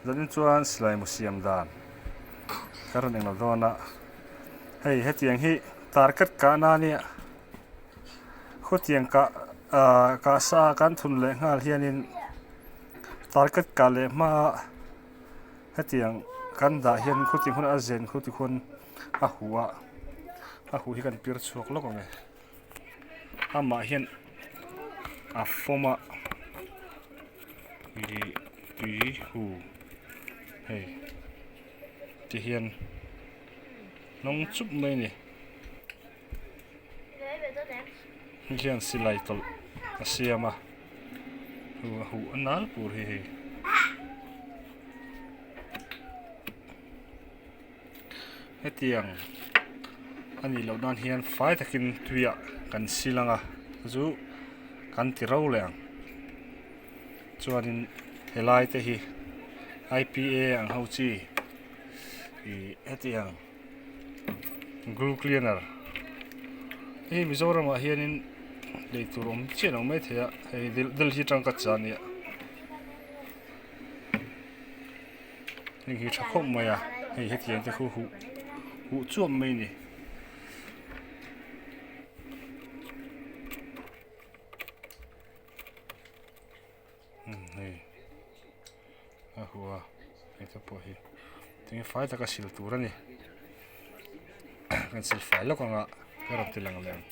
Zanin chuan silai mu siam dan ka rawn englo dawn a, hei hetiang hi target kahna a nia khawtiang kah ah kah sa kan thun leh nghal hianin target kah leh hma hetiang kan dah hian khawtiang hun a zen khu tikhuan a huh a a huh hi kan pir chhuak lawk ang e amah hian a fawm a. Ih tui hu hei ti hian hnawng chup mai a ni hei hian silai tawlh a siam a hu a huh a nal pur hi hei. Hetiang a nih loh nan hian fai takin tuiah kan sil ang a chu kan ti ro leh ang chuanin helai te hi I P A ang ho chi ih hetiang glue cleaner hei Mizoramah hianin lei tur awm chiah lo maithei a hei Delhi atang ka chah a nia. Heng hi tha khawp mai a hei hetiang te khu huh huh chuap mai a ni. Umm hei a huh a hei te pawh hi tinge fai taka sil tur a ni kan sil fai lawk ang a ka rawn ti lang leh ang.